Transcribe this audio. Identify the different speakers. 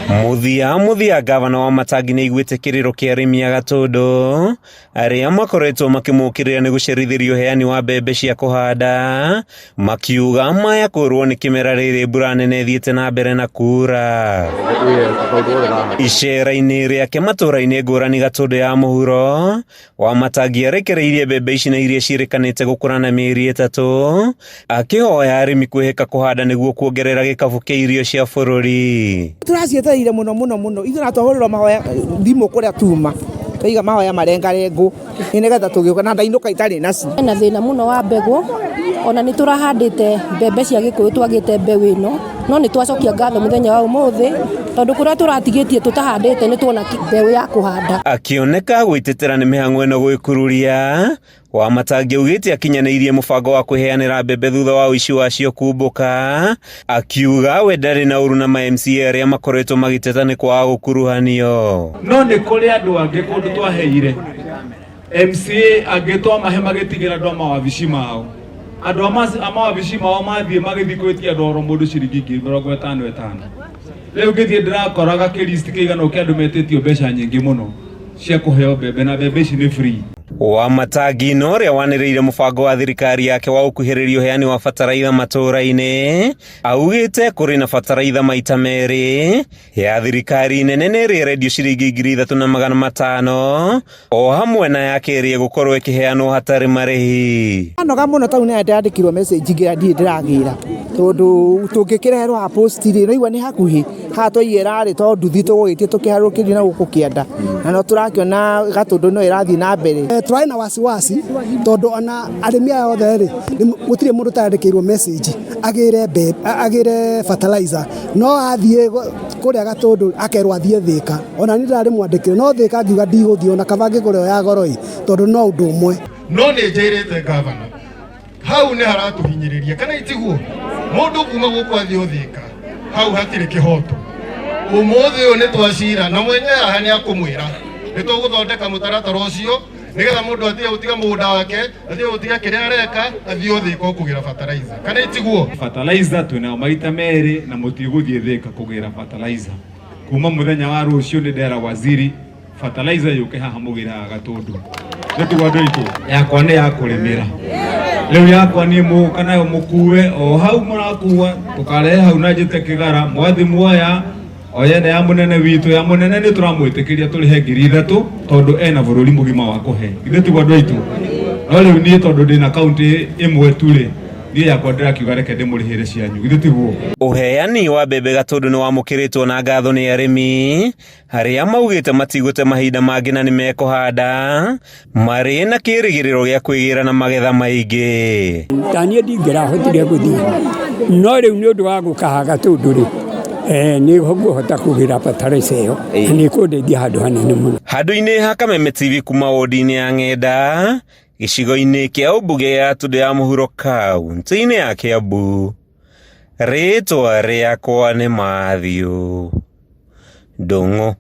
Speaker 1: Mũthia mũthia gavana wa Matangi nĩ aiguĩte kĩrĩro kĩa arĩmi a Gatũndũ arĩa makoretwo makĩmũkĩrĩra nĩ gũcerithĩrio ũheani wa mbembe cia kũhanda makiuga maya kũrwo nĩ kĩmera rĩrĩ mbura nene ĩthiĩte na mbere na kura. Icera-inĩ rĩake matũũra-inĩ ngũrani Gatũndũ ya mũhuro Wamatangi arekereirie mbembe ici na iria ciĩrĩkanĩte gũkũra na mĩeri ĩtatũ, akĩhoya arĩmi kwĩhĩka kũhanda nĩguo kuongerera gĩkabũ kĩa irio cia bũrũri.
Speaker 2: Tũracietereire mũno mũno mũno ithuĩ na twahũrĩrwo mahoya thimũ kũrĩa tuma twaiga mahoya marengarengwo nĩgetha tũgĩũka na ndainũka itarĩ nacio.
Speaker 3: Hena thĩna mũno wa mbegũ ona nĩ tũrahandĩte mbembe cia gĩkũyũ twagĩte mbeũ ĩno no nĩ twacokia ngatho mũthenya wa ũmũthĩ tondũ kũrĩa tũratigĩtie tũtahandĩte nĩ tuona mbeũ ya kũhanda.
Speaker 1: Akĩoneka gwĩtetera nĩ mĩhang'o ĩno gwĩkururia, Wamatangi augĩte akinyanĩirie mũbango wa kwĩheanĩra mbembe thutha wa ũici wacio kumbũka, akiuga we ndarĩ na ũru na ma MCA arĩa makoretwo magĩteta nĩ kwaga gũkuruhanio.
Speaker 4: No nĩ kũrĩ andũ angĩ kũndũ twaheire MCA angĩ twamahe magĩtigĩra andũ a mawabici mao andũ a mawabici mao mathiĩ magĩthiĩ gwĩtia ndoro mũndũ ciringi 50,000 ĩtano. Rĩu ngĩthiĩ ndĩrakoraga kĩlist kĩigana ũũ kĩa andũ metĩtio mbeca nyingĩ mũno cia kũheo mbembe na mbembe ici nĩ free.
Speaker 1: Wamatangi na ũrĩa wanĩrĩire mũbango wa thirikari yake wa gũkuhĩrĩria ũheani wa bataraitha matũũra-inĩ augĩte kũrĩ na bataraitha maita merĩ ya thirikari nene nĩ ĩrĩa ĩrendio ciringi 3,500 o hamwe na ya kerĩ ĩgũkorwo ĩkĩheanwo hatarĩ marĩhi.
Speaker 2: Anoga mũno tau nĩ ndandĩkirwo message ngĩra ndirĩ ndĩragĩra tondũ tũngĩkĩreherwo haha post rĩ naigua nĩ hakuhĩ haha twaigĩra rĩ to nduthi tũgũgĩtie tũkĩharũrũkĩrio na gũkũ kĩanda na no tũrakĩona Gatũndũ no ĩrathiĩ na mbere.
Speaker 5: Tũrarĩ na wasiwasi tondũ ona arĩmi aya othe rĩ gũtirĩ mũndũ ũtandĩkĩirwo message agĩre agĩre fertilizer no athiĩ kũrĩa Gatũndũ akerwo athiĩ Thĩka. Ona niĩ ndarĩ mwandĩkĩre no Thĩka ngiuga ndigũthiĩ ona kaba ngĩgũre ĩyo ya goro ĩ tondũ no ũndũ ũmwe.
Speaker 6: No nĩ njĩrĩte gavana hau nĩ haratũhinyĩrĩria kana itiguo mũndũ kuma gũkũ athiĩ ũthĩka hau hatirĩ kĩhoto ũmũthĩ ũyũ nĩ twacira na mwenye haha nĩ akũmwĩra nĩ tũgũthondeka mũtaratara ũcio nĩgetha mũndũ atige gũtiga mũgũnda wake atige gũtiga kĩrĩa areka athiĩ ũthĩka ũkũgĩra fertilizer kana itiguo.
Speaker 4: Fertilizer twĩnayo maita merĩ na mũtigũthiĩ Thĩka kũgĩra fertilizer. Kuma mũthenya wa rũciũ nĩ ndera waziri fertilizer yũke haha mũgĩraga Gatũndũ. Nĩtiguo andũ aitũ? Yakwa nĩ ya kũrĩmĩra. Rĩu yakwa niĩ mũgũka nayo mũkue o hau mũrakua tũkarehe hau na njĩte kĩgara mũgathiĩ muoya oya ĩno ya mũnene witũ ya mũnene nĩ tũramwĩtĩkĩria tũrĩhe 3,000 tondũ ena bũrũri mũgima wa kũhe. Githĩ tiguo andũ aitũ? No rĩu niĩ tondũ ndĩna kaũntĩ ĩmwe tu rĩ niĩ yakwa ndĩrakiuga reke ndĩmũrĩhĩre cianyu githĩ tiguo?
Speaker 1: Ũheani wa mbembe Gatũndũ nĩ wamũkĩrĩtwo na ngatho nĩ arĩmi arĩa maugĩte matigũte mahinda mangĩ na nĩ mekũhanda marĩ na kĩrĩgĩrĩro gĩa kwĩgĩra na magetha maingĩ.
Speaker 7: Ta niĩ ndingĩrahotire gũthiĩ no rĩu nĩ ũndũ wa gũkaha Gatũndũ rĩ nĩ ngũhota kũgĩra bataraitha ĩyo na nĩ ĩkũndeithia handũ hanene mũno.
Speaker 1: Handũ-inĩ ha Kameme TV kuma wodi-inĩ ya Ng'enda gĩcigo-inĩ kĩa ũmbunge ya Gatũndũ ya mũhuro kaũntĩ-inĩ ya Kĩambu, rĩtwa rĩakwa nĩ Matthew Ndung'u.